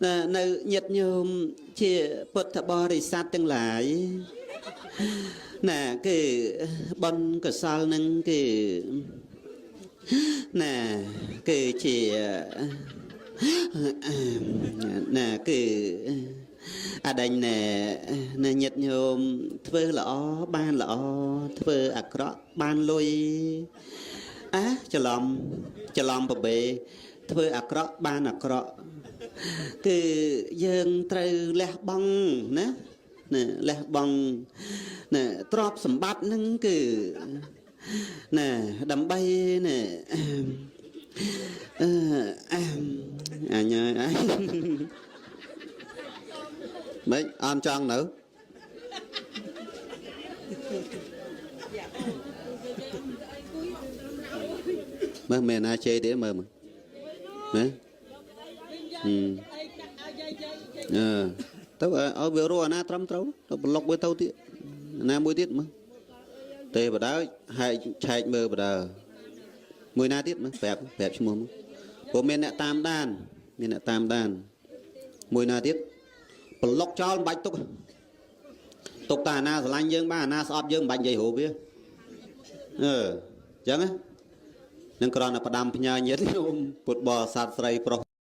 ណានៅញាតិញោមជាពុទ្ធបរិស័ទទាំងឡាយណាគឺបុណ្យកុសលនឹងគឺណាគឺជាណាគឺអដេញណែណាញាតិញោមធ្វើល្អបានល្អធ្វើអាក្រក់បានលុយអាច្រឡំច្រឡំបបេធ្វើអាក្រក់បានអាក្រក់គឺយើងត្រូវលះបង់ណាណាលះបង់ណាទ្រព្យសម្បត្តិហ្នឹងគឺណាដើម្បីណាអឺអញហើយអញ ម៉េចអនចង់នៅមើលមែនណាជេរទៀតមើលមើលណាហឹមអឺទៅឲ្យវារស់អាណាត្រឹមត្រូវទៅប្លុកវាទៅទៀតណាមួយទៀតមើលទេបដើហែកឆែកមើលបដើមួយណាទៀតមើលប្រាប់ប្រាប់ឈ្មោះមកព្រោះមានអ្នកតាមដាន មានអ្នកតាមដាន មួយណាទៀតប្លុកចោលមិនបាច់ទុកទុកតាអាណាស្រឡាញ់យើងបានអាណាស្អប់យើងមិនបាច់និយាយរូបវាអឺអញ្ចឹងណានឹងគ្រាន់តែផ្ដាំផ្ញើញាតិញោមពុទ្ធបរិស័ទស្រីប្រុស។